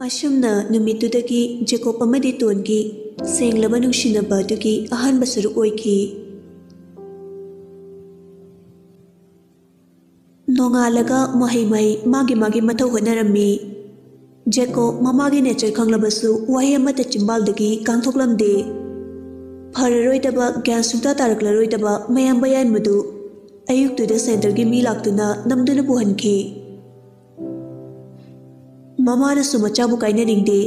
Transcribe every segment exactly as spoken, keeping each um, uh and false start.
ꯑꯁꯨꯝꯅ ꯅꯨꯃꯤꯠꯇꯨꯗꯒꯤ ꯖꯦꯀꯣꯕ ꯑꯃꯗꯤ ꯇꯣꯟꯒꯤ ꯁꯦꯡꯂꯕ ꯅꯨꯡꯁꯤꯅꯕ ꯑꯗꯨꯒꯤ ꯑꯍꯥꯟꯕ ꯁꯔꯨꯛ ꯑꯣꯏꯈꯤ꯫ ꯅꯣꯡꯉꯥꯜꯂꯒ ꯃꯍꯩ ꯃꯍꯩ ꯃꯥꯒꯤ ꯃꯥꯒꯤ ꯃꯊꯧ ꯍꯣꯠꯅꯔꯝꯃꯤ꯫ ꯖꯦꯀꯣꯕ ꯃꯃꯥꯒꯤ ꯅꯦꯆꯔ ꯈꯪꯂꯕꯁꯨ ꯋꯥꯍꯩ ꯑꯃꯠꯇ ꯆꯤꯝꯕꯥꯜꯗꯒꯤ ꯀꯥꯡꯊꯣꯛꯂꯝꯗꯦ꯫ ꯐꯔꯔꯣꯏꯗꯕ, ꯒ꯭ꯌꯥꯟ ꯁꯨꯡꯇꯥ ꯇꯥꯔꯛꯂꯔꯣꯏꯗꯕ ꯃꯌꯥꯝꯕ ꯌꯥꯏꯃꯗꯨ ꯑꯌꯨꯛꯇꯨꯗ ꯁꯦꯟꯇꯔꯒꯤ ꯃꯤ ꯂꯥꯛꯇꯨꯅ ꯅꯝꯗꯨꯅ ꯄꯨꯍꯟꯈꯤ꯫ ꯃꯃꯥꯅꯁꯨ ꯃꯆꯥꯕꯨ ꯀꯥꯏꯅꯅꯤꯡꯗꯦ꯫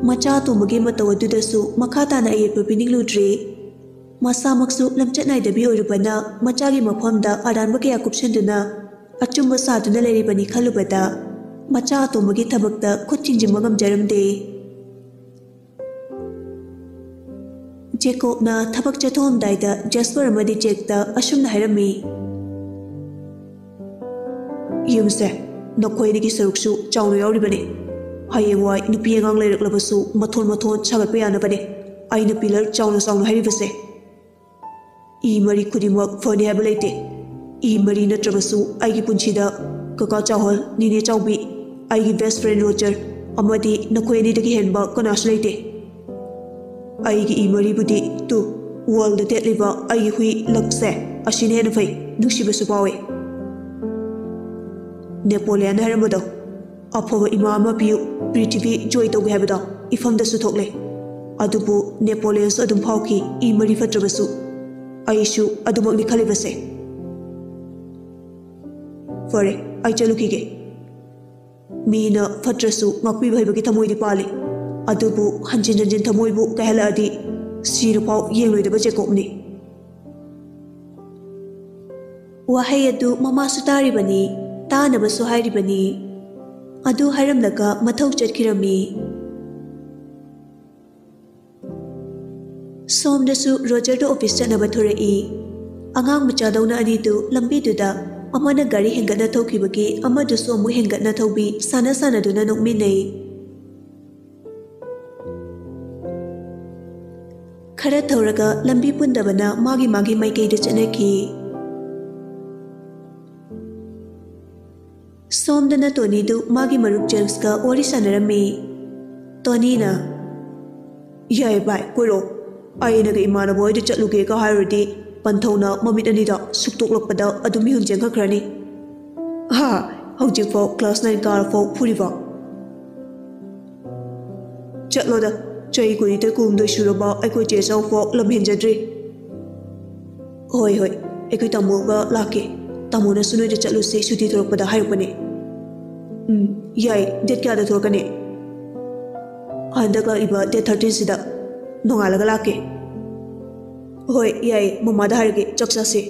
ꯃꯆꯥ ꯑꯇꯣꯝꯕꯒꯤ ꯃꯇꯧ ꯑꯗꯨꯗꯁꯨ ꯃꯈꯥ ꯇꯥꯅ ꯑꯌꯦꯠꯄ ꯄꯤꯅꯤꯡꯂꯨꯗ꯭ꯔꯦ꯫ ꯃꯁꯥꯃꯛꯁꯨ ꯂꯝꯆꯠ ꯅꯥꯏꯗꯕꯤ ꯑꯣꯏꯔꯨꯕꯅ ꯃꯆꯥꯒꯤ ꯃꯐꯝꯗ ꯑꯔꯥꯟꯕ ꯀꯌꯥ ꯀꯨꯞꯁꯤꯟꯗꯨꯅ ꯑꯆꯨꯝꯕ ꯁꯥꯗꯨꯅ ꯂꯩꯔꯤꯕꯅꯤ ꯈꯜꯂꯨꯕꯗ ꯃꯆꯥ ꯑꯇꯣꯝꯕꯒꯤ ꯊꯕꯛꯇ ꯈꯨꯠ ꯊꯤꯡꯖꯤꯟꯕ ꯉꯝꯖꯔꯝꯗꯦ꯫ ꯖꯦꯀꯣꯕꯅ ꯊꯕꯛ ꯆꯠꯊꯣꯛꯑꯝꯗꯥꯏꯗ ꯖꯦꯁꯄꯔ ꯑꯃꯗꯤ ꯖꯦꯛꯇ ꯑꯁꯨꯝꯅ ꯍꯥꯏꯔꯝꯃꯤ, "ꯌꯨꯝꯁꯦ ꯅꯈꯣꯏ ꯑꯅꯤꯒꯤ ꯁꯔꯨꯛꯁꯨ ꯆꯥꯎꯅ ꯌꯥꯎꯔꯤꯕꯅꯤ꯫ ꯍꯌꯦꯡꯋꯥꯏ ꯅꯨꯄꯤ ꯑꯉꯥꯡ ꯂꯩꯔꯛꯂꯕꯁꯨ ꯃꯊꯣꯟ ꯃꯊꯣꯟ ꯁꯥꯒꯠꯄ ꯌꯥꯅꯕꯅꯤ ꯑꯩꯅ ꯄꯤꯂꯔ ꯆꯥꯎꯅ ꯆꯥꯎꯅ ꯍꯥꯏꯔꯤꯕꯁꯦ꯫ ꯏ ꯃꯔꯤ ꯈꯨꯗꯤꯡꯃꯛ ꯐꯅꯤ ꯍꯥꯏꯕ ꯂꯩꯇꯦ꯫ ꯏ ꯃꯔꯤ ꯅꯠꯇ꯭ꯔꯕꯁꯨ ꯑꯩꯒꯤ ꯄꯨꯟꯁꯤꯗ ꯀꯀꯥ ꯆꯥꯎꯍꯜ, ꯅꯤꯅꯦ ꯆꯥꯎꯕꯤ, ꯑꯩꯒꯤ ꯕꯦꯁ ꯐ꯭ꯔꯦꯟ ꯔꯣꯖꯔ ꯑꯃꯗꯤ ꯅꯈꯣꯏ ꯑꯅꯤꯗꯒꯤ ꯍꯦꯟꯕ ꯀꯅꯥꯁꯨ ꯂꯩꯇꯦ꯫ ꯑꯩꯒꯤ ꯏ ꯃꯔꯤꯕꯨꯗꯤ ꯇꯨ, ꯋꯥꯜꯗ ꯊꯦꯠꯂꯤꯕ ꯑꯩꯒꯤ ꯍꯨꯏ ꯂꯛꯁꯦ, ꯑꯁꯤꯅ ꯍꯦꯟꯅ ꯐꯩ, ꯅꯨꯡꯁꯤꯕꯁꯨ ꯐꯥꯎꯏ꯫ ꯅꯦꯄꯣꯂꯤꯌꯟꯅ ꯍꯥꯏꯔꯝꯕꯗꯣ, "ꯑꯐꯕ ꯏꯃꯥ ꯑꯃ ꯄꯤꯌꯨ, ꯄ꯭ꯔꯤꯊꯤꯕꯤ ꯖꯣꯏ ꯇꯧꯒꯦ" ꯍꯥꯏꯕꯗꯣ ꯏꯐꯝꯗꯁꯨ ꯊꯣꯛꯂꯦ꯫ ꯑꯗꯨꯕꯨ ꯅꯦꯄꯣꯂꯤꯌꯟꯁꯨ ꯑꯗꯨꯝ ꯐꯥꯎꯈꯤ, ꯏ ꯃꯔꯤ ꯐꯠꯇ꯭ꯔꯕꯁꯨ꯫ ꯑꯩꯁꯨ ꯑꯗꯨꯃꯛꯅꯤ ꯈꯜꯂꯤꯕꯁꯦ꯫ ꯐꯔꯦ, ꯑꯩ ꯆꯠꯂꯨꯈꯤꯒꯦ꯫ ꯃꯤꯅ ꯐꯠꯇ꯭ꯔꯁꯨ ꯉꯥꯛꯄꯤꯕ ꯍꯩꯕꯒꯤ ꯊꯃꯣꯏꯗꯤ ꯄꯥꯜꯂꯤ, ꯑꯗꯨꯕꯨ ꯍꯟꯖꯤꯟ ꯍꯟꯖꯤꯟ ꯊꯃꯣꯏꯕꯨ ꯀꯥꯏꯍꯜꯂꯛꯑꯗꯤ ꯁꯤꯔꯐꯥꯎ ꯌꯦꯡꯂꯣꯏꯗꯕ ꯖꯦꯀꯣꯕꯅꯤ꯫ ꯋꯥꯍꯩ ꯑꯗꯨ ꯃꯃꯥꯁꯨ ꯇꯥꯔꯤꯕꯅꯤ, ꯇꯥꯅꯕꯁꯨ ꯍꯥꯏꯔꯤꯕꯅꯤ꯫ ꯑꯗꯨ ꯍꯥꯏꯔꯝꯂꯒ ꯃꯊꯧ ꯆꯠꯈꯤꯔꯝꯃꯤ꯫ ꯁꯣꯝꯗꯁꯨ ꯔꯣꯖꯔꯗ ꯑꯣꯐꯤꯁ ꯆꯠꯅꯕ ꯊꯣꯔꯛꯏ꯫ ꯑꯉꯥꯡ ꯃꯆꯥꯗꯧꯅ ꯑꯅꯤꯗꯨ ꯂꯝꯕꯤꯗꯨꯗ ꯑꯃꯅ ꯒꯥꯔꯤ ꯍꯦꯟꯒꯠꯅ ꯊꯧꯈꯤꯕꯒꯤ ꯑꯃꯗꯨꯁꯨ ꯑꯃꯨꯛ ꯍꯦꯟꯒꯠꯅ ꯊꯧꯕꯤ ꯁꯥꯟꯅ ꯁꯥꯟꯅꯗꯨꯅ ꯅꯣꯛꯃꯤꯟꯅꯩ꯫ ꯈꯔ ꯊꯧꯔꯒ ꯂꯝꯕꯤ ꯄꯨꯟꯗꯕꯅ ꯃꯥꯒꯤ ꯃꯥꯒꯤ ꯃꯥꯏꯀꯩꯗ ꯆꯠꯅꯈꯤ꯫ ꯁꯣꯝꯗꯅ ꯇꯣꯅꯤꯗꯨ ꯃꯥꯒꯤ ꯃꯔꯨꯞ ꯖꯦꯝꯁꯀ ꯋꯥꯔꯤ ꯁꯥꯟꯅꯔꯝꯃꯤ꯫ ꯇꯣꯅꯤꯅ, "ꯌꯥꯏ ꯚꯥꯏ, ꯀꯣꯏꯔꯛꯑꯣ꯫ ꯑꯩꯅꯒ ꯏꯃꯥꯟꯅꯕ ꯍꯣꯏꯗ ꯆꯠꯂꯨꯒꯦꯒ ꯍꯥꯏꯔꯨꯔꯗꯤ ꯄꯟꯊꯧꯅ ꯃꯃꯤꯠ ꯑꯅꯤꯗ ꯁꯨꯛꯇꯣꯛꯂꯛꯄꯗ ꯑꯗꯨꯝ ꯃꯤꯍꯨꯟ ꯆꯦꯟꯈꯠꯈ꯭ꯔꯅꯤ꯫ ꯍꯥ, ꯍꯧꯖꯤꯛꯐꯥꯎ ꯀ꯭ꯂꯥꯁ ꯅꯥꯏꯟ ꯀꯥꯔꯐꯥꯎ ꯐꯨꯔꯤꯕ? ꯆꯠꯂꯣꯗ, ꯆꯍꯤ ꯀꯨꯟꯅꯤꯊꯣꯏ ꯀꯨꯟꯍꯨꯝꯗꯣꯏ ꯁꯨꯔꯕ ꯑꯩꯈꯣꯏ ꯆꯦ ꯆꯥꯎꯐꯥꯎ ꯂꯝ ꯍꯦꯟꯖꯗ꯭ꯔꯤ꯫ ꯍꯣꯏ, ꯍꯣꯏ, ꯑꯩꯈꯣꯏ ꯇꯥꯃꯣꯒ ꯂꯥꯛꯀꯦ꯫ ꯇꯥꯃꯣꯅꯁꯨ ꯅꯣꯏꯗ ꯆꯠꯂꯨꯁꯦ ꯁꯨꯇꯤ ꯊꯣꯔꯛꯄꯗ ꯍꯥꯏꯔꯛꯄꯅꯦ꯫ ꯎꯝ, ꯌꯥꯏ, ꯗꯦꯠ ꯀꯌꯥꯗ ꯊꯣꯔꯛꯀꯅꯤ? ꯍꯟꯗꯛ ꯂꯥꯛꯏꯕ ꯗꯦꯠ ꯊꯥꯔꯇꯤꯟꯁꯤꯗ ꯅꯣꯡꯉꯥꯜꯂꯒ ꯂꯥꯛꯀꯦ꯫ ꯍꯣꯏ, ꯌꯥꯏ, ꯃꯃꯥꯗ ꯍꯥꯏꯔꯒꯦ, ꯆꯥꯛ ꯆꯥꯁꯦ꯫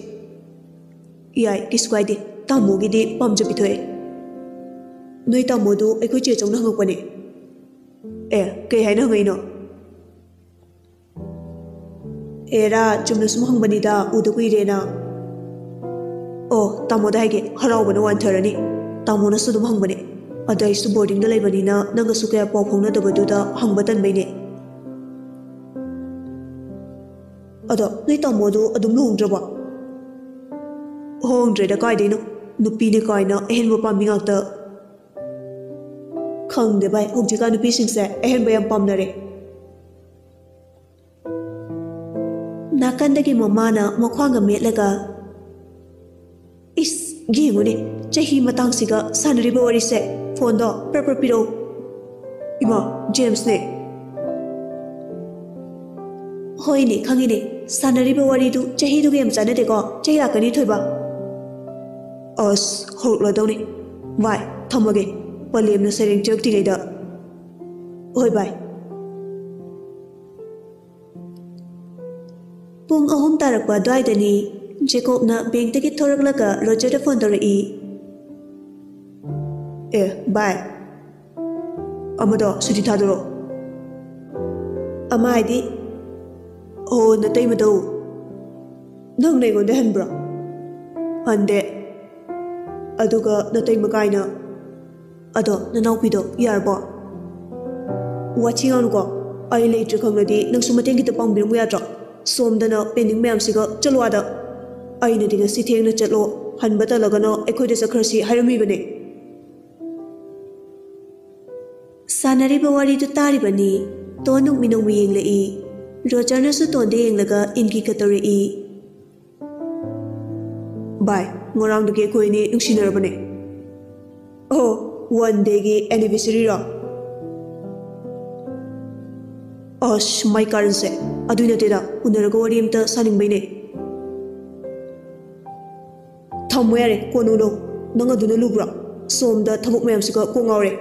ꯌꯥꯏ, ꯀꯩꯁꯨ ꯀꯥꯏꯗꯦ꯫ ꯇꯥꯃꯣꯒꯤꯗꯤ ꯄꯥꯝꯖꯕꯤ ꯊꯣꯛꯑꯦ꯫ ꯅꯣꯏ ꯇꯥꯃꯣꯗꯨ ꯑꯩꯈꯣꯏ ꯆꯦ ꯆꯧꯅ ꯍꯪꯉꯛꯄꯅꯦ꯫ ꯑꯦ, ꯀꯩ ꯍꯥꯏꯅ ꯍꯪꯉꯛꯏꯅꯣ? ꯑꯦꯔꯥ, ꯆꯨꯝꯅ ꯁꯨꯝ ꯍꯪꯕꯅꯤꯗ, ꯎꯗ ꯀꯨꯏꯔꯦꯅ꯫ ꯑꯣ, ꯇꯥꯃꯣꯗ ꯍꯥꯏꯒꯦ, ꯍꯔꯥꯎꯕꯅ ꯋꯥꯟꯊꯔꯅꯤ꯫ ꯇꯥꯃꯣꯅꯁꯨ ꯑꯗꯨꯝ ꯍꯪꯕꯅꯦ꯫ ꯑꯗ ꯑꯩꯁꯨ ꯕꯣꯔꯗꯤꯡꯗ ꯂꯩꯕꯅꯤꯅ ꯅꯪꯒꯁꯨ ꯀꯌꯥ ꯄꯥꯎ ꯐꯥꯎꯅꯗꯕꯗꯨꯗ ꯍꯪꯕ ꯇꯟꯕꯩꯅꯦ꯫ ꯑꯗꯣ ꯅꯣꯏ ꯇꯥꯃꯣꯗꯣ ꯑꯗꯨꯝ ꯂꯨꯍꯣꯡꯗ꯭ꯔꯕꯣ? ꯍꯣꯡꯗ꯭ꯔꯦꯗ, ꯀꯥꯏꯗꯩꯅꯣ? ꯅꯨꯄꯤꯅꯦ ꯀꯥꯏꯅ ꯑꯍꯦꯟꯕ ꯄꯥꯝꯃꯤ ꯉꯥꯛꯇ꯫ ꯈꯪꯗꯦ ꯚꯥꯏ, ꯍꯧꯖꯤꯛꯀꯥꯟ ꯅꯨꯄꯤꯁꯤꯡꯁꯦ ꯑꯍꯦꯟꯕ ꯌꯥꯝ ꯄꯥꯝꯅꯔꯦ꯫ ꯅꯥꯀꯟꯗꯒꯤ ꯃꯃꯥꯅ ꯃꯈ꯭ꯋꯥꯡꯒ ꯃꯦꯠꯂꯒ, "ꯏꯁ, ꯌꯦꯡꯉꯨꯅꯦ, ꯆꯍꯤ ꯃꯇꯥꯡꯁꯤꯒ ꯁꯥꯟꯅꯔꯤꯕ ꯋꯥꯔꯤꯁꯦ꯫ ꯐꯣꯟꯗꯣ ꯄ꯭ꯔꯞ ꯄ꯭ꯔꯞ ꯄꯤꯔꯛꯎ꯫" "ꯏꯃꯥ, ꯖꯦꯝꯁꯅꯦ꯫" "ꯍꯣꯏꯅꯦ, ꯈꯪꯉꯤꯅꯦ, ꯁꯥꯟꯅꯔꯤꯕ ꯋꯥꯔꯤꯗꯨ ꯆꯍꯤꯗꯨꯒ ꯌꯥꯝ ꯆꯥꯟꯅꯗꯦꯀꯣ꯫ ꯆꯩ ꯂꯥꯛꯀꯅꯤ, ꯊꯣꯏꯕ꯫" "ꯑꯁ, ꯍꯧꯔꯛꯂꯗꯧꯅꯤ꯫ ꯚꯥꯏ, ꯊꯝꯃꯒꯦ, ꯄꯂꯦꯝꯅ ꯁꯩꯔꯦꯡ ꯆꯤꯔꯛꯇ꯭ꯔꯤꯉꯩꯗ꯫" "ꯍꯣꯏ ꯚꯥꯏ꯫" ꯄꯨꯡ ꯑꯍꯨꯝ ꯇꯥꯔꯛꯄ ꯑꯗꯨꯋꯥꯏꯗꯅꯤ꯫ ꯖꯦꯀꯣꯕꯅ ꯕꯦꯡꯛꯇꯒꯤ ꯊꯣꯔꯛꯂꯒ ꯔꯣꯖꯔꯗ ꯐꯣꯟ ꯇꯧꯔꯛꯏ꯫ "ꯑꯦ, ꯚꯥꯏ, ꯑꯃꯗꯣ ꯁꯨꯇꯤ ꯊꯥꯗꯣꯔꯛꯑꯣ꯫" "ꯑꯃ ꯍꯥꯏꯗꯤ?" "ꯑꯣ, ꯅꯇꯩꯃꯗꯧ꯫ ꯅꯪꯅ ꯑꯩꯉꯣꯟꯗ ꯍꯟꯕ꯭ꯔꯣ?" "ꯍꯟꯗꯦ꯫ ꯑꯗꯨꯒ ꯅꯇꯩꯃ ꯀꯥꯏꯅ꯫" "ꯑꯗꯣ ꯅꯅꯥꯎꯄꯤꯗꯣ ꯌꯥꯔꯕꯣ?" "ꯋꯥꯊꯤ ꯉꯥꯡꯅꯨꯀꯣ꯫ ꯑꯩ ꯂꯩꯇ꯭ꯔꯦ ꯈꯪꯂꯗꯤ ꯅꯪꯁꯨ ꯃꯇꯦꯡ ꯈꯤꯇ ꯄꯥꯡꯕꯤꯔꯝꯃꯨ ꯌꯥꯗ꯭ꯔꯣ? ꯁꯣꯝꯗꯅ ꯄꯦꯟꯗꯤꯡ ꯃꯌꯥꯝꯁꯤꯒ ꯆꯠꯂꯣ ꯑꯥꯗ꯫" "ꯑꯩꯅꯗꯤ ꯉꯁꯤ ꯊꯦꯡꯅ ꯆꯠꯂꯣ, ꯍꯟꯕ ꯇꯜꯂꯒꯅ ꯑꯩꯈꯣꯏꯗ ꯆꯠꯈ꯭ꯔꯁꯤ ꯍꯥꯏꯔꯝꯃꯤꯕꯅꯦ꯫" ꯁꯥꯟꯅꯔꯤꯕ ꯋꯥꯔꯤꯗꯨ ꯇꯥꯔꯤꯕꯅꯤ꯫ ꯇꯣꯟ ꯅꯣꯛꯃꯤ ꯅꯣꯛꯃꯤ ꯌꯦꯡꯂꯛꯏ꯫ ꯔꯣꯖꯔꯅꯁꯨ ꯇꯣꯟꯗ ꯌꯦꯡꯂꯒ ꯏꯟꯒꯤ ꯀꯠ ꯇꯧꯔꯛꯏ꯫ ꯚꯥꯏ, ꯉꯔꯥꯡꯗꯒꯤ ꯑꯩꯈꯣꯏ ꯑꯅꯤ ꯅꯨꯡꯁꯤꯅꯔꯕꯅꯦ꯫ ꯑꯣ, ꯋꯥꯟ ꯗꯦꯒꯤ ꯑꯦꯅꯤꯚꯔꯁꯔꯤꯔꯣ? ꯑꯁ, ꯃꯥꯏ ꯀꯥꯔꯟꯁꯦ꯫ ꯑꯗꯨꯏ ꯅꯠꯇꯦꯗ, ꯎꯅꯔꯒ ꯋꯥꯔꯤ ꯑꯝꯇ ꯁꯥꯅꯤꯡꯕꯩꯅꯦ꯫ ꯊꯝꯃꯣ ꯌꯥꯔꯦ, ꯀꯣꯟꯅ ꯎꯅꯧ꯫ ꯅꯪ ꯑꯗꯨꯅ ꯂꯨꯕ꯭ꯔꯣ? ꯁꯣꯝꯗ ꯊꯕꯛ ꯃꯌꯥꯝꯁꯤꯒ ꯀꯣꯛ ꯉꯥꯎꯔꯦ꯫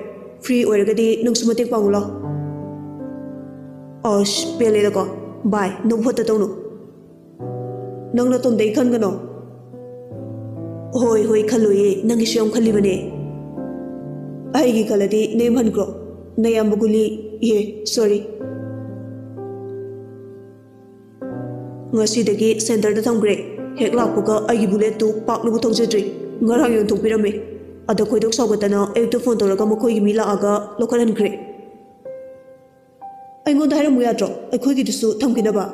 ꯐ꯭ꯔꯤ ꯑꯣꯏꯔꯒꯗꯤ ꯅꯪꯁꯨ ꯃꯇꯦꯡ ꯄꯥꯡꯉꯨ ꯂꯥꯎ꯫ ꯑꯁ, ꯄꯦꯜꯂꯦꯗꯀꯣ꯫ ꯚꯥꯏ, ꯅꯪ ꯐꯠꯇ ꯇꯧꯅꯨ꯫ ꯅꯪ ꯅꯇꯣꯝꯗꯩ ꯈꯟꯒꯅꯣ꯫ ꯍꯣꯏ, ꯍꯣꯏ, ꯈꯜꯂꯣꯏꯌꯦ꯫ ꯅꯪꯒꯤꯁꯨ ꯌꯥꯝ ꯈꯜꯂꯤꯕꯅꯦ꯫ ꯑꯩꯒꯤ ꯈꯜꯂꯗꯤ ꯅꯌꯨꯝ ꯍꯟꯈ꯭ꯔꯣ꯫ ꯅꯌꯥꯝꯕ ꯒꯨꯂꯤ, ꯏꯍꯦ, ꯁꯣꯔꯤ꯫ ꯉꯁꯤꯗꯒꯤ ꯁꯦꯟꯇꯔꯗ ꯊꯝꯈ꯭ꯔꯦ꯫ ꯍꯦꯛ ꯂꯥꯛꯄꯒ ꯑꯩꯒꯤ ꯕꯨꯂꯦꯠꯇꯨ ꯄꯥꯛꯅꯕꯨ ꯊꯧꯖꯗ꯭ꯔꯤ꯫ ꯉꯔꯥꯡ ꯌꯣꯟꯊꯣꯛꯄꯤꯔꯝꯃꯦ꯫ ꯑꯗ ꯈꯣꯏꯗꯧ ꯁꯥꯎꯒꯠꯇꯅ ꯑꯌꯨꯛꯇ ꯐꯣꯟ ꯇꯧꯔꯒ ꯃꯈꯣꯏꯒꯤ ꯃꯤ ꯂꯥꯛꯑꯒ ꯂꯧꯈꯠꯍꯟꯈ꯭ꯔꯦ꯫ ꯑꯩꯉꯣꯟꯗ ꯍꯥꯏꯔꯝꯃꯨ ꯌꯥꯗ꯭ꯔꯣ, ꯑꯩꯈꯣꯏꯒꯤꯗꯨꯁꯨ ꯊꯝꯈꯤꯅꯕ?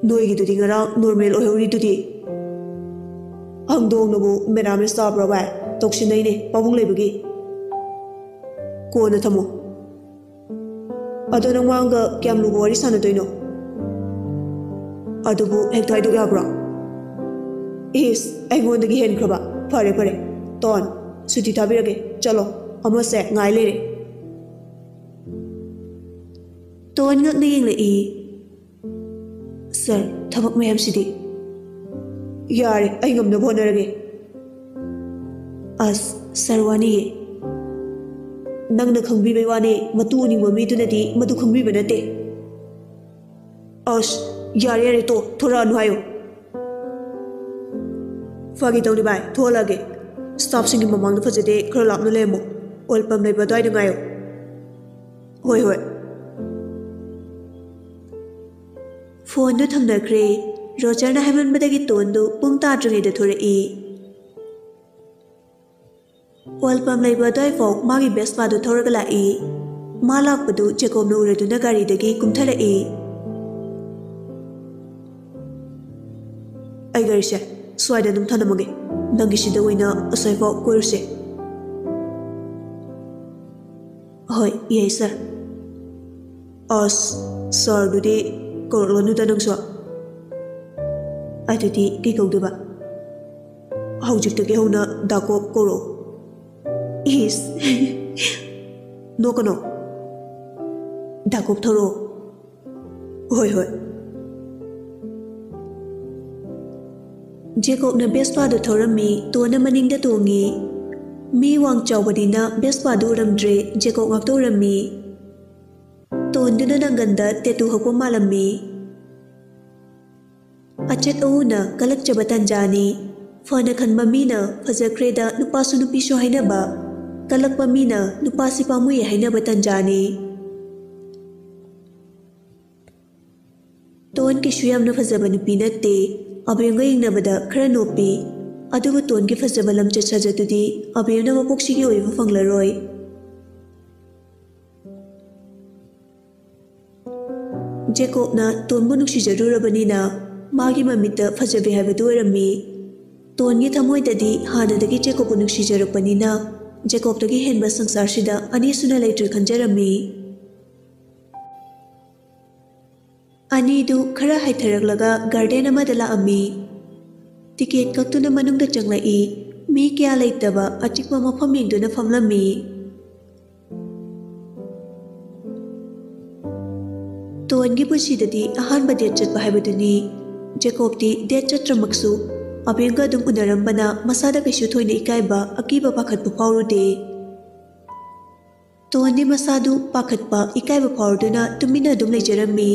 ꯅꯣꯏꯒꯤꯗꯨꯗꯤ ꯉꯔꯥꯡ ꯅꯣꯔꯃꯦꯜ ꯑꯣꯏꯍꯧꯔꯤꯗꯨꯗꯤ꯫ ꯍꯪꯗꯣꯡꯅꯕꯨ ꯃꯦꯔꯥꯃꯦꯁ ꯆꯥꯕ꯭ꯔꯣ ꯚꯥꯏ? ꯇꯧꯁꯤꯟꯅꯩꯅꯦ ꯄꯥꯕꯨꯡ ꯂꯩꯕꯒꯤ꯫ ꯀꯣꯟꯅ ꯊꯝꯃꯣ꯫ ꯑꯗꯣ ꯅꯪ ꯃꯥꯒ ꯀꯌꯥꯝ ꯂꯨꯕ ꯋꯥꯔꯤ ꯁꯥꯟꯅꯗꯣꯏꯅꯣ? ꯑꯗꯨꯕꯨ ꯍꯦꯛꯇ ꯍꯥꯏꯗꯣꯛ ꯌꯥꯕ꯭ꯔꯣ? ꯏꯁ, ꯑꯩꯉꯣꯟꯗꯒꯤ ꯍꯦꯟꯈ꯭ꯔꯕ? ꯐꯔꯦ, ꯐꯔꯦ꯫ ꯇꯣꯟ, ꯁꯨꯇꯤ ꯊꯥꯕꯤꯔꯒꯦ꯫ ꯆꯠꯂꯣ, ꯑꯃꯁꯦ ꯉꯥꯏ ꯂꯩꯔꯦ꯫ ꯇꯣꯟ ꯉꯛꯅ ꯌꯦꯡꯂꯛꯏ꯫ ꯁꯥꯔ, ꯊꯕꯛ ꯃꯌꯥꯝꯁꯤꯗꯤ? ꯌꯥꯔꯦ, ꯑꯩ ꯉꯝꯅꯕ ꯍꯣꯠꯅꯔꯒꯦ꯫ ꯑꯁ, ꯁꯥꯔ, ꯋꯥꯅꯤꯌꯦ꯫ ꯅꯪꯅ ꯈꯪꯕꯤꯕꯩ ꯋꯥꯅꯦ, ꯃꯇꯨ ꯎꯅꯤꯡꯕ ꯃꯤꯗꯨꯅꯗꯤ ꯃꯗꯨ ꯈꯪꯕꯤꯕ ꯅꯠꯇꯦ꯫ ꯑꯁ, ꯌꯥꯔꯦ, ꯌꯥꯔꯦ, ꯇꯣ, ꯊꯣꯔꯛꯑꯅꯨ ꯍꯥꯏꯌꯣ꯫ ꯐꯥꯒꯤ ꯇꯧꯅꯤ ꯚꯥꯏ, ꯊꯣꯛꯍꯜꯂꯛꯑꯒꯦ꯫ ꯁ꯭ꯇꯥꯐꯁꯤꯡꯒꯤ ꯃꯃꯥꯡꯗ ꯐꯖꯗꯦ, ꯈꯔ ꯂꯥꯞꯅ ꯂꯩꯔꯝꯃꯣ꯫ ꯑꯣꯏꯜ ꯄꯝ ꯂꯩꯕ ꯑꯗꯨꯋꯥꯏꯗ ꯉꯥꯏꯌꯣ꯫ ꯍꯣꯏ, ꯍꯣꯏ꯫ ꯐꯣꯟꯗꯨ ꯊꯝꯅꯈ꯭ꯔꯦ꯫ ꯔꯣꯖꯔꯅ ꯍꯥꯏꯃꯟꯕꯗꯒꯤ ꯇꯣꯟꯗꯨ ꯄꯨꯡ ꯇꯥꯗ꯭ꯔꯤꯉꯩꯗ ꯊꯣꯔꯛꯏ꯫ ꯑꯣꯏꯜ ꯄꯝ ꯂꯩꯕ ꯑꯗꯨꯋꯥꯏꯐꯥꯎ ꯃꯥꯒꯤ ꯕꯦꯁꯄꯥꯗꯨ ꯊꯧꯔꯒ ꯂꯥꯛꯏ꯫ ꯃꯥ ꯂꯥꯛꯄꯗꯨ ꯖꯦꯀꯣꯕꯅ ꯎꯔꯗꯨꯅ ꯒꯥꯔꯤꯗꯒꯤ ꯀꯨꯝꯊꯔꯛꯏ꯫ ꯑꯩ ꯒꯥꯔꯤꯁꯦ ꯁ꯭ꯋꯥꯏꯗ ꯑꯗꯨꯝ ꯊꯅꯝꯃꯒꯦ꯫ ꯅꯪꯒꯤ ꯁꯤꯗ ꯑꯣꯏꯅ ꯑꯁ꯭ꯋꯥꯏꯐꯥꯎ ꯀꯣꯏꯔꯨꯁꯦ꯫ ꯍꯣꯏ, ꯌꯥꯏ, ꯁꯥꯔ꯫ ꯑꯁ, ꯁꯥꯔꯗꯨꯗꯤ ꯀꯧꯔꯛꯂꯅꯨꯗ ꯅꯪꯁꯨ꯫ ꯑꯗꯨꯗꯤ ꯀꯩ ꯀꯧꯗꯣꯏꯕ? ꯍꯧꯖꯤꯛꯇꯒꯤ ꯍꯧꯅ ꯗꯥ ꯀꯣꯞ ꯀꯧꯔꯛꯑꯣ꯫ ꯏꯁ꯫ ꯅꯣꯛꯀꯅꯣ꯫ ꯗꯥ ꯀꯣꯞ ꯊꯧꯔꯛꯑꯣ꯫ ꯍꯣꯏ, ꯍꯣꯏ꯫ ꯖꯦꯀꯣꯕꯅ ꯚꯦꯁꯄꯥꯗꯨ ꯊꯧꯔꯝꯃꯤ, ꯇꯣꯟꯅ ꯃꯅꯤꯡꯗ ꯇꯣꯡꯉꯤ꯫ ꯃꯤ ꯋꯥꯡ ꯆꯥꯎꯕꯅꯤꯅ ꯚꯦꯁꯄꯥꯗꯨ ꯎꯔꯝꯗ꯭ꯔꯦ, ꯖꯦꯀꯣꯕ ꯉꯥꯛꯇ ꯎꯔꯝꯃꯤ꯫ ꯇꯣꯟꯗꯨꯅ ꯅꯪꯒꯟꯗ ꯇꯦꯇꯨ ꯍꯛꯄ ꯃꯥꯜꯂꯝꯃꯤ꯫ ꯑꯆꯠ ꯑꯎꯅ ꯀꯜꯂꯛꯆꯕ ꯇꯟꯖꯥꯅꯤ꯫ ꯐꯅ ꯈꯟꯕ ꯃꯤꯅ ꯐꯖꯈ꯭ꯔꯦꯗ ꯅꯨꯄꯥꯁꯨ ꯅꯨꯄꯤꯁꯨ ꯍꯥꯏꯅꯕ, ꯀꯜꯂꯛꯄ ꯃꯤꯅ ꯅꯨꯄꯥꯁꯤ ꯄꯥꯝꯃꯨꯏ ꯍꯥꯏꯅꯕ ꯇꯟꯖꯥꯅꯤ꯫ ꯇꯣꯟ ꯀꯩꯁꯨ ꯌꯥꯝꯅ ꯐꯖꯕ ꯅꯨꯄꯤ ꯅꯠꯇꯦ꯫ ꯑꯕꯦꯝꯒ ꯌꯦꯡꯅꯕꯗ ꯈꯔ ꯅꯣꯞꯄꯤ꯫ ꯑꯗꯨꯕꯨ ꯇꯣꯟꯒꯤ ꯐꯖꯕ ꯂꯝꯆꯠ ꯁꯥꯖꯠꯇꯨꯗꯤ ꯑꯕꯦꯝꯅ ꯃꯄꯣꯛꯁꯤꯒꯤ ꯑꯣꯏꯕ ꯐꯪꯂꯔꯣꯏ꯫ ꯖꯦꯀꯣꯕꯅ ꯇꯣꯟꯕꯨ ꯅꯨꯡꯁꯤꯖꯔꯨꯔꯕꯅꯤꯅ ꯃꯥꯒꯤ ꯃꯃꯤꯠꯇ ꯐꯖꯕꯤ ꯍꯥꯏꯕꯗꯨ ꯑꯣꯏꯔꯝꯃꯤ꯫ ꯇꯣꯟꯒꯤ ꯊꯃꯣꯏꯗꯗꯤ ꯍꯥꯟꯅꯗꯒꯤ ꯖꯦꯀꯣꯕꯄꯨ ꯅꯨꯡꯁꯤꯖꯔꯛꯄꯅꯤꯅ ꯖꯦꯀꯣꯕꯇꯒꯤ ꯍꯦꯟꯕ ꯁꯪꯁꯥꯔꯁꯤꯗ ꯑꯅꯤꯁꯨꯅ ꯂꯩꯇ꯭ꯔꯦ ꯈꯟꯖꯔꯝꯃꯤ꯫ ꯑꯅꯤꯗꯨ ꯈꯔ ꯍꯥꯏꯊꯔꯛꯂꯒ ꯒꯥꯔꯗꯦꯟ ꯑꯃꯗ ꯂꯥꯛꯑꯝꯃꯤ꯫ ꯇꯤꯀꯦꯠ ꯀꯛꯇꯨꯅ ꯃꯅꯨꯡꯗ ꯆꯪꯂꯛꯏ꯫ ꯃꯤ ꯀꯌꯥ ꯂꯩꯇꯕ ꯑꯆꯤꯛꯄ ꯃꯐꯝ ꯌꯦꯡꯗꯨꯅ ꯐꯝꯂꯝꯃꯤ꯫ ꯇꯣꯟꯒꯤ ꯄꯨꯟꯁꯤꯗꯗꯤ ꯑꯍꯥꯟꯕ ꯗꯦꯠ ꯆꯠꯄ ꯍꯥꯏꯕꯗꯨꯅꯤ꯫ ꯖꯦꯀꯣꯕꯇꯤ ꯗꯦꯠ ꯆꯠꯇ꯭ꯔꯃꯛꯁꯨ ꯑꯕꯦꯝꯒ ꯑꯗꯨꯝ ꯎꯅꯔꯝꯕꯅ ꯃꯁꯥꯗ ꯀꯩꯁꯨ ꯊꯣꯏꯅ ꯏꯀꯥꯏꯕ, ꯑꯀꯤꯕ, ꯄꯥꯈꯠꯄ ꯐꯥꯎꯔꯨꯗꯦ꯫ ꯇꯣꯟꯗꯤ ꯃꯁꯥꯗꯨ ꯄꯥꯈꯠꯄ, ꯏꯀꯥꯏꯕ ꯐꯥꯎꯔꯗꯨꯅ ꯇꯨꯃꯤꯟꯅ ꯑꯗꯨꯝ ꯂꯩꯖꯔꯝꯃꯤ꯫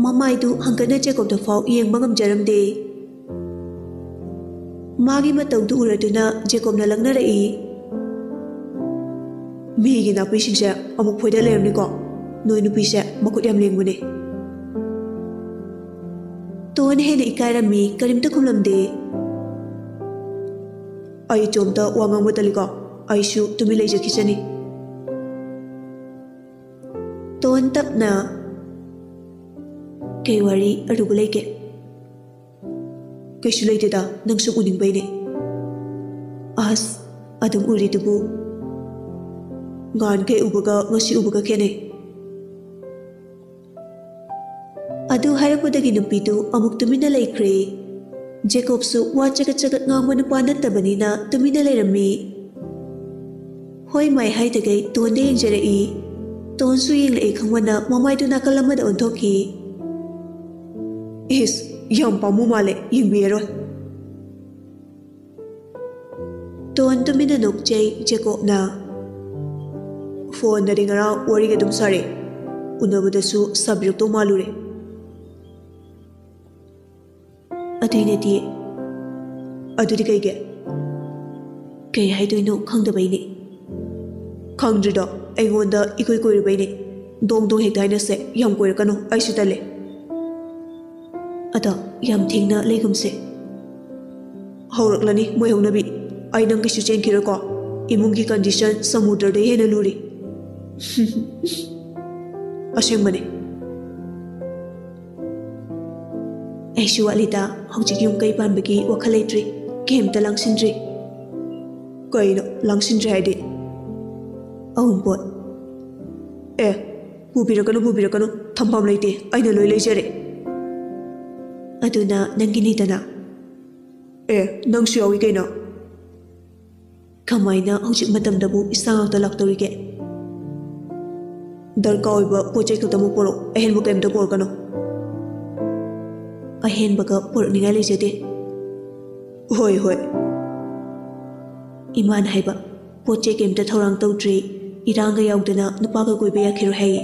ꯃꯃꯥꯏꯗꯨ ꯍꯪꯒꯠꯅ ꯖꯦꯀꯣꯕꯇ ꯐꯥꯎ ꯌꯦꯡꯕ ꯉꯝꯖꯔꯝꯗꯦ꯫ ꯃꯥꯒꯤ ꯃꯇꯧꯗꯨ ꯎꯔꯗꯨꯅ ꯖꯦꯀꯣꯕꯅ ꯂꯛꯅꯔꯛꯏ꯫ "ꯃꯤꯒꯤ ꯅꯥꯄꯤꯁꯤꯡꯁꯦ ꯑꯃꯨꯛ ꯐꯣꯏꯗ ꯂꯩꯔꯝꯅꯤꯀꯣ꯫ ꯅꯣꯏ ꯅꯨꯄꯤꯁꯦ ꯃꯈꯨꯠ ꯌꯥꯝ ꯂꯦꯡꯕꯅꯦ꯫" ꯇꯣꯟ ꯍꯦꯟꯅ ꯏꯀꯥꯏꯔꯝꯃꯤ, ꯀꯔꯤꯝꯇ ꯈꯨꯝꯂꯝꯗꯦ꯫ "ꯑꯩ ꯏꯇꯣꯝꯇ ꯋꯥ ꯉꯥꯡꯕ ꯇꯜꯂꯤꯀꯣ, ꯑꯩꯁꯨ ꯇꯨꯃꯤꯟ ꯂꯩꯖꯈꯤꯁꯅꯤ꯫" ꯇꯣꯟ ꯇꯞꯅ, "ꯀꯩ ꯋꯥꯔꯤ ꯑꯔꯨꯕ ꯂꯩꯒꯦ?" "ꯀꯩꯁꯨ ꯂꯩꯇꯦꯗ, ꯅꯪ ꯁꯨꯝ ꯎꯅꯤꯡꯕꯩꯅꯦ꯫" "ꯑꯁ, ꯑꯗꯨꯝ ꯎꯔꯤꯗꯨꯕꯨ?" ꯅꯍꯥꯟꯈꯩ ꯎꯕꯒ ꯉꯁꯤ ꯎꯕꯒ ꯈꯦꯠꯅꯩ꯫ ꯑꯗꯨ ꯍꯥꯏꯔꯛꯄꯗꯒꯤ ꯅꯨꯄꯤꯗꯨ ꯑꯃꯨꯛ ꯇꯨꯃꯤꯟꯅ ꯂꯩꯈ꯭ꯔꯦ꯫ ꯖꯦꯀꯣꯕꯁꯨ ꯋꯥ ꯆꯒꯠ ꯆꯒꯠ ꯉꯥꯡꯕ ꯅꯨꯄꯥ ꯅꯠꯇꯕꯅꯤꯅ ꯇꯨꯃꯤꯟꯅ ꯂꯩꯔꯝꯃꯤ꯫ ꯍꯣꯏ ꯃꯥꯏ ꯍꯥꯏꯗꯒꯩ ꯇꯣꯟꯗ ꯌꯦꯡꯖꯔꯛꯏ꯫ ꯇꯣꯟꯁꯨ ꯌꯦꯡꯂꯛꯏ ꯈꯪꯕꯅ ꯃꯃꯥꯏꯗꯨ ꯅꯥꯀꯜ ꯑꯃꯗ ꯑꯣꯟꯊꯣꯛꯈꯤ꯫ "ꯏꯁ, ꯌꯥꯝ ꯄꯥꯝꯃꯨ ꯃꯥꯜꯂꯦ, ꯌꯦꯡꯕꯤꯔꯔꯣꯏ꯫" ꯇꯣꯟ ꯇꯨꯃꯤꯟꯅ ꯅꯣꯛꯆꯩ ꯖꯦꯀꯣꯕꯅ꯫ "ꯐꯣꯟꯗꯗꯤ ꯉꯔꯥꯡ ꯋꯥꯔꯤꯒ ꯑꯗꯨꯝ ꯁꯥꯔꯦ, ꯎꯅꯕꯗꯁꯨ ꯁꯥꯕꯤꯔꯛꯇꯧ ꯃꯥꯜꯂꯨꯔꯦ꯫" "ꯑꯗꯨꯏꯅꯗꯤ꯫" "ꯑꯗꯨꯗꯤ ꯀꯩꯒꯤ?" "ꯀꯩ ꯍꯥꯏꯗꯣꯏꯅꯣ ꯈꯪꯗꯕꯩꯅꯦ꯫" "ꯈꯪꯗ꯭ꯔꯤꯗꯣ ꯑꯩꯉꯣꯟꯗ ꯏꯀꯣꯏ ꯀꯣꯏꯔꯨꯕꯩꯅꯦ꯫ ꯗꯣꯡ ꯗꯣꯡ ꯍꯦꯛꯇ ꯍꯥꯏꯅꯁꯦ, ꯌꯥꯝ ꯀꯣꯏꯔꯛꯀꯅꯨ, ꯑꯩꯁꯨ ꯇꯜꯂꯦ꯫" "ꯑꯗꯣ ꯌꯥꯝ ꯊꯦꯡꯅ ꯂꯩꯒꯨꯝꯁꯦ꯫" "ꯍꯧꯔꯛꯂꯅꯤ ꯃꯣꯏ ꯍꯧꯅꯕꯤ꯫ ꯑꯩ ꯅꯪ ꯀꯩꯁꯨ ꯆꯦꯟꯈꯤꯔꯣꯏꯀꯣ꯫ ꯏꯃꯨꯡꯒꯤ ꯀꯟꯗꯤꯁꯟ ꯁꯃꯨꯗ꯭ꯔꯗꯩ ꯍꯦꯟꯅ ꯂꯨꯔꯤ꯫" "ꯑꯁꯦꯡꯕꯅꯦ꯫" "ꯑꯩꯁꯨ ꯋꯥꯠꯂꯤꯗ, ꯍꯧꯖꯤꯛ ꯌꯨꯝ ꯀꯩ ꯄꯥꯟꯕꯒꯤ ꯋꯥꯈꯜ ꯂꯩꯇ꯭ꯔꯤ꯫ ꯀꯩꯝꯇ ꯂꯥꯡꯁꯤꯟꯗ꯭ꯔꯤ꯫" "ꯀꯩꯅꯣ ꯂꯥꯡꯁꯤꯟꯗ꯭ꯔꯤ ꯍꯥꯏꯗꯤ?" "ꯑꯎꯟꯄꯣꯠ꯫" "ꯑꯦ, ꯄꯨꯕꯤꯔꯛꯀꯅꯨ, ꯄꯨꯕꯤꯔꯛꯀꯅꯨ, ꯊꯝꯐꯝ ꯂꯩꯇꯦ, ꯑꯩꯅ ꯂꯣꯏ ꯂꯩꯖꯔꯦ꯫" "ꯑꯗꯨꯅ ꯅꯪꯒꯤꯅꯤꯗꯅ꯫" "ꯑꯦ, ꯅꯪꯁꯨ ꯌꯥꯎꯏ ꯀꯩꯅꯣ꯫" "ꯀꯃꯥꯏꯅ ꯍꯧꯖꯤꯛ ꯃꯇꯝꯗꯕꯨ ꯏꯁꯥ ꯉꯥꯛꯇ ꯂꯥꯛꯇꯧꯔꯤꯒꯦ?" "ꯗꯔꯀꯥꯔ ꯑꯣꯏꯕ ꯄꯣꯠ ꯆꯩ ꯈꯛꯇꯃꯛ ꯄꯣꯔꯛꯑꯣ, ꯑꯍꯦꯟꯕ ꯀꯩꯝꯇ ꯄꯣꯔꯛꯀꯅꯨ꯫" "ꯑꯍꯦꯟꯕꯒ ꯄꯣꯔꯛꯅꯤꯡꯉꯥꯏ ꯂꯩꯖꯗꯦ꯫" "ꯍꯣꯏ, ꯍꯣꯏ꯫" "ꯏꯃꯥꯅ ꯍꯥꯏꯕ, ꯄꯣꯠ ꯆꯩ ꯀꯩꯝꯇ ꯊꯧꯔꯥꯡ ꯇꯧꯗ꯭ꯔꯤ, ꯏꯔꯥꯡꯒ ꯌꯥꯎꯗꯅ ꯅꯨꯄꯥꯒ ꯀꯣꯏꯕ ꯌꯥꯈꯤꯔꯣꯏ ꯍꯥꯏꯌꯦ꯫"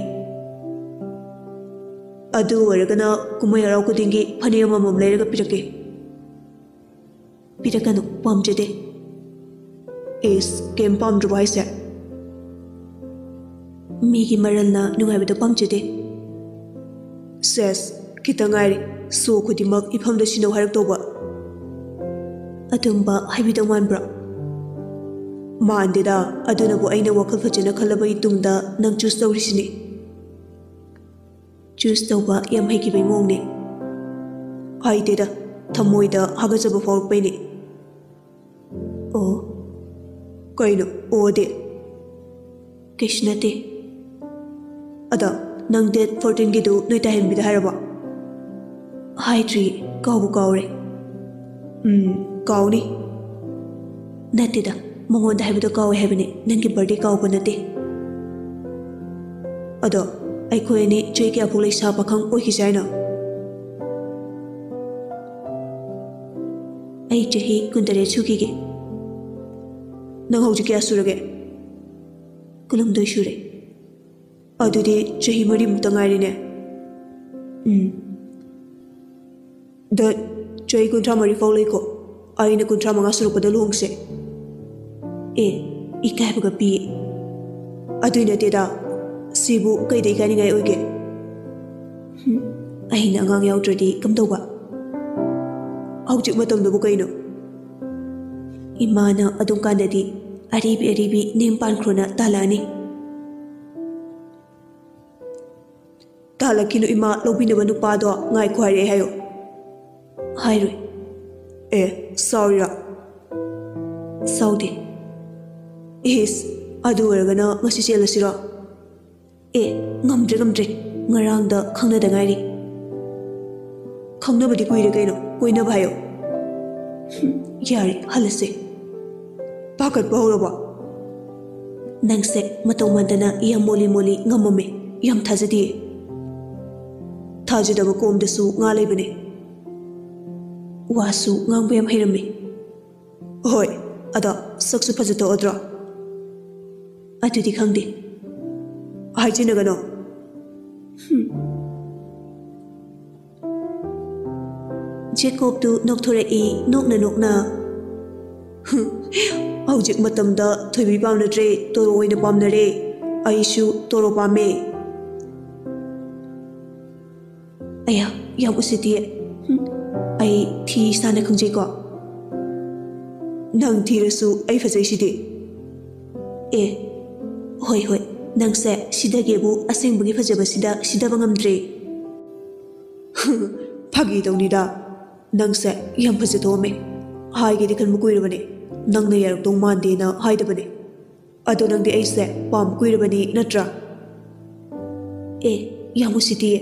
"ꯑꯗꯨ ꯑꯣꯏꯔꯒꯅ ꯀꯨꯝꯍꯩ ꯍꯔꯥꯎ ꯈꯨꯗꯤꯡꯒꯤ ꯐꯅꯦꯛ ꯑꯃꯃꯝ ꯂꯩꯔꯒ ꯄꯤꯔꯛꯀꯦ꯫" "ꯄꯤꯔꯛꯀꯅꯨ, ꯄꯥꯝꯖꯗꯦ꯫" "ꯏꯁ, ꯀꯩꯝ ꯄꯥꯝꯗ꯭ꯔꯕꯣ ꯍꯥꯏꯁꯦ?" "ꯃꯤꯒꯤ ꯃꯔꯜꯅ ꯅꯨꯡꯉꯥꯏꯕꯗꯣ ꯄꯥꯝꯖꯗꯦ꯫" "ꯁꯦꯁ, ꯈꯤꯇꯪ ꯉꯥꯏꯔꯦ ꯁꯣ ꯈꯨꯗꯤꯡꯃꯛ ꯏꯐꯝꯗ ꯁꯤꯟꯅꯧ ꯍꯥꯏꯔꯛꯇꯧꯕ꯫" "ꯑꯗꯨꯝꯕ ꯍꯥꯏꯕꯤꯗꯧ ꯃꯥꯟꯕ꯭ꯔꯣ?" "ꯃꯥꯟꯗꯦꯗ, ꯑꯗꯨꯅꯕꯨ ꯑꯩꯅ ꯋꯥꯈꯜ ꯐꯖꯅ ꯈꯜꯂꯕꯒꯤ ꯇꯨꯡꯗ ꯅꯪ ꯆꯨꯁ ꯇꯧꯔꯤꯁꯤꯅꯤ꯫" "ꯆꯨꯁ ꯇꯧꯕ ꯌꯥꯝ ꯍꯩꯈꯤꯕꯩ ꯃꯑꯣꯡꯅꯦ꯫" "ꯍꯩꯇꯦꯗ, ꯊꯃꯣꯏꯗ ꯍꯥꯒꯠꯆꯕ ꯐꯥꯎꯔꯛꯄꯩꯅꯦ꯫" "ꯑꯣ꯫" "ꯀꯩꯅꯣ ꯑꯣꯗꯤ?" ꯀꯩꯁꯨ ꯅꯠꯇꯦ꯫ ꯑꯗꯣ, ꯅꯪ ꯗꯦꯠ ꯐꯣꯔꯇꯤꯟꯒꯤꯗꯨ ꯅꯣꯏ ꯇꯥꯍꯟꯕꯤꯗ ꯍꯥꯏꯔꯕꯣ? ꯍꯥꯏꯗ꯭ꯔꯤ, ꯀꯥꯎꯕꯨ ꯀꯥꯎꯔꯦ꯫ ꯎꯝ, ꯀꯥꯎꯅꯤ꯫ ꯅꯠꯇꯦꯗ, ꯃꯉꯣꯟꯗ ꯍꯥꯏꯕꯗꯣ ꯀꯥꯎꯋꯦ ꯍꯥꯏꯕꯅꯦ, ꯅꯪꯒꯤ ꯕꯥꯔꯗꯦ ꯀꯥꯎꯕ ꯅꯠꯇꯦ꯫ ꯑꯗꯣ, ꯑꯩꯈꯣꯏ ꯑꯅꯤ ꯆꯍꯤ ꯀꯌꯥꯐꯥꯎ ꯂꯩꯁꯥ ꯄꯥꯈꯪ ꯑꯣꯏꯈꯤꯁꯦ ꯍꯥꯏꯅꯣ? ꯑꯩ ꯆꯍꯤ ꯀꯨꯟꯇꯔꯦꯠ ꯁꯨꯈꯤꯒꯦ꯫ ꯅꯪ ꯍꯧꯖꯤꯛ ꯀꯌꯥ ꯁꯨꯔꯒꯦ? ꯀꯨꯟꯍꯨꯝꯗꯣꯏ ꯁꯨꯔꯦ꯫ ꯑꯗꯨꯗꯤ ꯆꯍꯤ ꯃꯔꯤꯃꯨꯛꯇ ꯉꯥꯏꯔꯦꯅꯦ꯫ ꯎꯝ꯫ ꯗ, ꯆꯍꯤ ꯀꯨꯟꯊ꯭ꯔꯥ ꯃꯔꯤ ꯐꯥꯎ ꯂꯩꯀꯣ꯫ ꯑꯩꯅ ꯀꯨꯟꯊ꯭ꯔꯥ ꯃꯉꯥ ꯁꯨꯔꯛꯄꯗ ꯂꯨꯍꯣꯡꯁꯦ꯫ ꯑꯦ, ꯏꯀꯥꯏꯕꯒ ꯄꯤꯌꯦ꯫ ꯑꯗꯨꯏ ꯅꯠꯇꯦꯗ, ꯁꯤꯕꯨ ꯀꯩꯗ ꯏꯀꯥꯏꯅꯤꯡꯉꯥꯏ ꯑꯣꯏꯒꯦ? ꯍꯨꯝ, ꯑꯩꯅ ꯑꯉꯥꯡ ꯌꯥꯎꯗ꯭ꯔꯗꯤ ꯀꯝꯗꯧꯕ? ꯍꯧꯖꯤꯛ ꯃꯇꯝꯗꯕꯨ ꯀꯩꯅꯣ? ꯏꯃꯥꯅ ꯑꯗꯨꯝ ꯀꯥꯟꯗꯗꯤ ꯑꯔꯤꯕꯤ ꯑꯔꯤꯕꯤ ꯅꯌꯨꯝ ꯄꯥꯟꯈ꯭ꯔꯣꯅ ꯇꯥꯜꯂꯛꯑꯅꯤ꯫ ꯇꯥꯜꯂꯛꯈꯤꯅꯨ ꯏꯃꯥ, ꯂꯧꯕꯤꯅꯕ ꯅꯨꯄꯥꯗꯣ ꯉꯥꯏꯈꯣ ꯍꯥꯏꯔꯛꯑꯦ ꯍꯥꯏꯌꯣ꯫ ꯍꯥꯏꯔꯣꯏ꯫ ꯑꯦ, ꯁꯥꯎꯔꯤꯔꯣ? ꯁꯥꯎꯗꯦ꯫ ꯏꯁ, ꯑꯗꯨ ꯑꯣꯏꯔꯒꯅ ꯉꯁꯤ ꯆꯦꯜꯂꯁꯤꯔꯣ? ꯑꯦ, ꯉꯝꯗ꯭ꯔꯦ, ꯉꯝꯗ꯭ꯔꯦ꯫ ꯉꯔꯥꯡꯗ ꯈꯪꯅꯗ ꯉꯥꯏꯔꯤ꯫ ꯈꯪꯅꯕꯗꯤ ꯀꯨꯏꯔꯦ ꯀꯩꯅꯣ, ꯀꯣꯏꯅꯕ ꯍꯥꯏꯌꯣ꯫ ꯍꯨꯝ, ꯌꯥꯔꯦ, ꯍꯜꯂꯁꯦ꯫ ꯄꯥꯈꯠꯄ ꯍꯧꯔꯕꯣ? ꯅꯪꯁꯦ ꯃꯇꯧ ꯃꯥꯟꯗꯅ ꯌꯥꯝ ꯃꯣꯜꯂꯤ ꯃꯣꯜꯂꯤ ꯉꯝꯃꯝꯃꯦ꯫ ꯌꯥꯝ ꯊꯥꯖꯗꯤꯌꯦ꯫ ꯊꯥꯖꯗꯕ ꯀꯣꯝꯗꯁꯨ ꯉꯥ ꯂꯩꯕꯅꯦ꯫ ꯋꯥꯁꯨ ꯉꯥꯡꯕ ꯌꯥꯝ ꯍꯩꯔꯝꯃꯦ꯫ ꯍꯣꯏ, ꯑꯗꯣ ꯁꯛꯁꯨ ꯐꯖꯊꯣꯛꯑꯗ꯭ꯔꯣ? ꯑꯗꯨꯗꯤ ꯈꯪꯗꯦ꯫ ꯍꯥꯏꯖꯤꯟꯅꯒꯅꯣ꯫ ꯍꯨꯝ꯫ ꯖꯦꯀꯣꯕꯇꯨ ꯅꯣꯛꯊꯣꯔꯛꯏ, ꯅꯣꯛꯅ ꯅꯣꯛꯅ꯫ ꯍꯨꯝ, ꯍꯧꯖꯤꯛ ꯃꯇꯝꯗ ꯊꯣꯏꯕꯤ ꯄꯥꯝꯅꯗ꯭ꯔꯦ, ꯇꯣꯔꯣ ꯑꯣꯏꯅ ꯄꯥꯝꯅꯔꯦ꯫ ꯑꯩꯁꯨ ꯇꯣꯔꯣ ꯄꯥꯝꯃꯦ꯫ ꯑꯌꯥ, ꯌꯥꯝ ꯎꯁꯤꯠꯇꯤꯌꯦ꯫ ꯍꯨꯝ, ꯑꯩ ꯊꯤ ꯏꯁꯥꯅ ꯈꯪꯖꯩꯀꯣ꯫ ꯅꯪ ꯊꯤꯔꯁꯨ ꯑꯩ ꯐꯖꯩꯁꯤꯗꯤ꯫ ꯑꯦ, ꯍꯣꯏ, ꯍꯣꯏ, ꯅꯪꯁꯦ ꯁꯤꯗꯒꯤꯕꯨ ꯑꯁꯦꯡꯕꯒꯤ ꯐꯖꯕꯁꯤꯗ ꯁꯤꯗꯕ ꯉꯝꯗ꯭ꯔꯦ꯫ ꯐꯥꯒꯤ ꯇꯧꯅꯤꯗ, ꯅꯪꯁꯦ ꯌꯥꯝ ꯐꯖꯊꯣꯛꯑꯝꯃꯦ꯫ ꯍꯥꯏꯒꯦꯗꯤ ꯈꯟꯕ ꯀꯨꯏꯔꯕꯅꯦ, ꯅꯪꯅ ꯌꯥꯔꯛꯇꯧ ꯃꯥꯟꯗꯦꯅ ꯍꯥꯏꯗꯕꯅꯦ꯫ ꯑꯗꯣ ꯅꯪꯗꯤ ꯑꯩꯁꯦ ꯄꯥꯝ ꯀꯨꯏꯔꯕꯅꯤ ꯅꯠꯇ꯭ꯔꯥ? ꯑꯦ, ꯌꯥꯝ ꯎꯁꯤꯠꯇꯤꯌꯦ꯫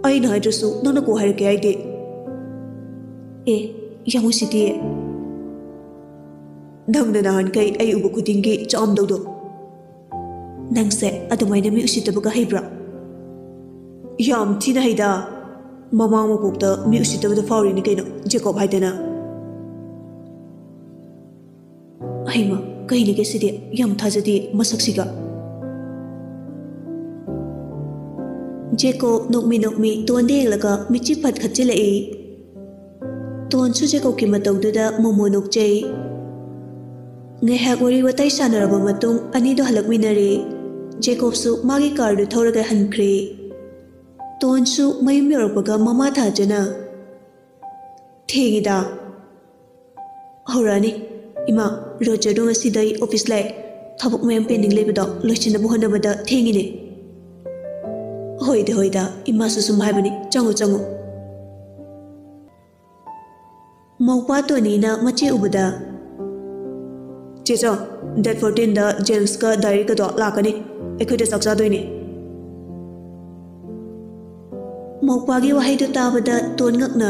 ꯑꯩꯅ ꯍꯥꯏꯗ꯭ꯔꯁꯨ ꯅꯪꯅ ꯀꯣꯛ ꯍꯥꯏꯔꯛꯀꯦ ꯍꯥꯏꯗꯦ꯫ ꯑꯦ, ꯌꯥꯝ ꯎꯁꯤꯠꯇꯤꯌꯦ꯫ ꯅꯪꯅ ꯅꯍꯥꯟꯈꯩ ꯑꯩ ꯎꯕ ꯈꯨꯗꯤꯡꯒꯤ ꯆꯥꯝꯗꯧꯗꯣ꯫ ꯅꯪꯁꯦ ꯑꯗꯨꯃꯥꯏꯅ ꯃꯤ ꯎꯁꯤꯠꯇꯕꯒ ꯍꯩꯕ꯭ꯔꯥ? ꯌꯥꯝ ꯊꯤꯅ ꯍꯩꯗ꯫ ꯃꯃꯥꯡ ꯃꯄꯣꯛꯇ ꯃꯤ ꯎꯁꯤꯠꯇꯕꯗ ꯐꯥꯎꯔꯤꯅꯤ ꯀꯩꯅꯣ, ꯖꯦꯀꯣꯕ ꯍꯥꯏꯗꯅ꯫ ꯍꯩꯃ, ꯀꯩꯅꯤꯒꯦ ꯁꯤꯗꯤ? ꯌꯥꯝ ꯊꯥꯖꯗꯦ ꯃꯁꯛꯁꯤꯒ꯫ ꯖꯦꯀꯣꯕ ꯅꯣꯛꯃꯤ ꯅꯣꯛꯃꯤ ꯇꯣꯟꯗ ꯌꯦꯡꯂꯒ ꯃꯤꯠꯆꯤ ꯐꯠ ꯈꯠꯆꯤꯜꯂꯛꯏ꯫ ꯇꯣꯟꯁꯨ ꯖꯦꯀꯣꯕꯀꯤ ꯃꯇꯧꯗꯨꯗ ꯃꯣꯃꯣ ꯅꯣꯛꯆꯩ꯫ ꯉꯥꯏꯍꯥꯛ ꯋꯥꯔꯤ ꯋꯥꯇꯥꯏ ꯁꯥꯟꯅꯔꯕ ꯃꯇꯨꯡ ꯑꯅꯤꯗꯣ ꯍꯜꯂꯛꯃꯤꯟꯅꯔꯦ꯫ ꯖꯦꯀꯣꯕꯁꯨ ꯃꯥꯒꯤ ꯀꯥꯔꯗꯨ ꯊꯧꯔꯒ ꯍꯟꯈ꯭ꯔꯦ꯫ ꯇꯣꯟꯁꯨ ꯃꯌꯨꯝ ꯌꯧꯔꯛꯄꯒ ꯃꯃꯥ ꯊꯥꯖꯅ, "ꯊꯦꯡꯉꯤꯗ꯫ ꯍꯧꯔꯛꯑꯅꯤ꯫ ꯏꯃꯥ, ꯔꯣꯖꯔꯗꯣ ꯉꯁꯤꯗꯩ ꯑꯣꯐꯤꯁ ꯂꯥꯛꯑꯦ꯫ ꯊꯕꯛ ꯃꯌꯥꯝ ꯄꯦꯟꯗꯤꯡ ꯂꯩꯕꯗꯣ ꯂꯣꯏꯁꯤꯟꯅꯕ ꯍꯣꯠꯅꯕꯗ ꯊꯦꯡꯉꯤꯅꯦ꯫" "ꯍꯣꯏꯗ, ꯍꯣꯏꯗ, ꯏꯃꯥꯁꯨ ꯁꯨꯝ ꯍꯥꯏꯕꯅꯤ꯫ ꯆꯪꯉꯣ, ꯆꯪꯉꯣ꯫" ꯃꯧꯄ꯭ꯋꯥ ꯇꯣꯅꯤꯅ ꯃꯆꯦ ꯎꯕꯗ, "ꯆꯦꯆꯧ, ꯗꯦꯠ ꯐꯣꯔꯇꯤꯟꯗ ꯖꯦꯝꯁꯀ ꯗꯥꯏꯔꯤꯛꯀꯗꯣ ꯂꯥꯛꯀꯅꯤ꯫ ꯑꯩꯈꯣꯏꯗ ꯆꯥꯛ ꯆꯥꯗꯣꯏꯅꯦ꯫" ꯃꯧꯄ꯭ꯋꯥꯒꯤ ꯋꯥꯍꯩꯗꯨ ꯇꯥꯕꯗ ꯇꯣꯟ ꯉꯛꯅ,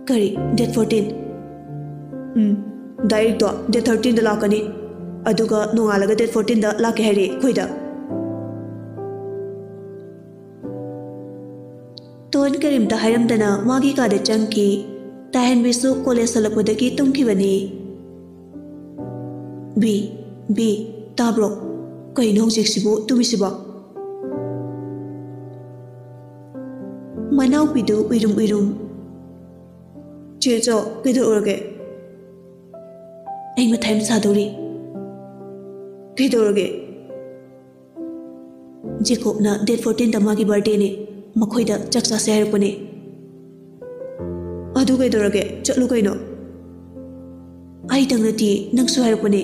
"ꯀꯔꯤ, ꯗꯦꯠ ꯐꯣꯔꯇꯤꯟ?" "ꯎꯝ, ꯗꯥꯏꯔꯤꯛꯇꯣ ꯗꯦꯠ ꯊꯥꯔꯇꯤꯟꯗ ꯂꯥꯛꯀꯅꯤ꯫ ꯑꯗꯨꯒ ꯅꯣꯡꯉꯥꯜꯂꯒ ꯗꯦꯠ ꯐꯣꯔꯇꯤꯟꯗ ꯂꯥꯛꯀꯦ ꯍꯥꯏꯔꯛꯑꯦ ꯑꯩꯈꯣꯏꯗ꯫" ꯇꯣꯟ ꯀꯔꯤꯝꯇ ꯍꯥꯏꯔꯝꯗꯅ ꯃꯥꯒꯤ ꯀꯥꯗ ꯆꯪꯈꯤ꯫ ꯇꯥꯍꯟꯕꯤꯁꯨ ꯀꯣꯂꯦꯖ ꯍꯜꯂꯛꯄꯗꯒꯤ ꯇꯨꯝꯈꯤꯕꯅꯤ꯫ "ꯕꯤ, ꯕꯤ, ꯇꯥꯕ꯭ꯔꯣ? ꯀꯩꯅꯣ ꯍꯧꯖꯤꯛꯁꯤꯕꯨ ꯇꯨꯝꯃꯤꯁꯤꯕꯣ?" ꯃꯅꯥꯎꯄꯤꯗꯨ ꯎꯏꯔꯨꯝ ꯎꯏꯔꯨꯝ꯫ "ꯆꯦ ꯆꯣ, ꯀꯩꯗꯧꯔꯒꯦ?" "ꯑꯩ ꯃꯊꯥ ꯌꯥꯝ ꯁꯥꯗꯧꯔꯤ꯫" "ꯀꯩꯗꯧꯔꯒꯦ?" "ꯖꯦꯀꯣꯕꯅ ꯗꯦꯠ ꯐꯣꯔꯇꯤꯟꯗ ꯃꯥꯒꯤ ꯕꯥꯔꯗꯦꯅꯦ꯫ ꯃꯈꯣꯏꯗ ꯆꯥꯛ ꯆꯥꯁꯦ ꯍꯥꯏꯔꯛꯄꯅꯦ꯫" "ꯑꯗꯨ ꯀꯩꯗꯧꯔꯒꯦ? ꯆꯠꯂꯨ ꯀꯩꯅꯣ꯫" "ꯑꯩꯇꯪ ꯅꯠꯇꯦ, ꯅꯪꯁꯨ ꯍꯥꯏꯔꯛꯄꯅꯦ꯫"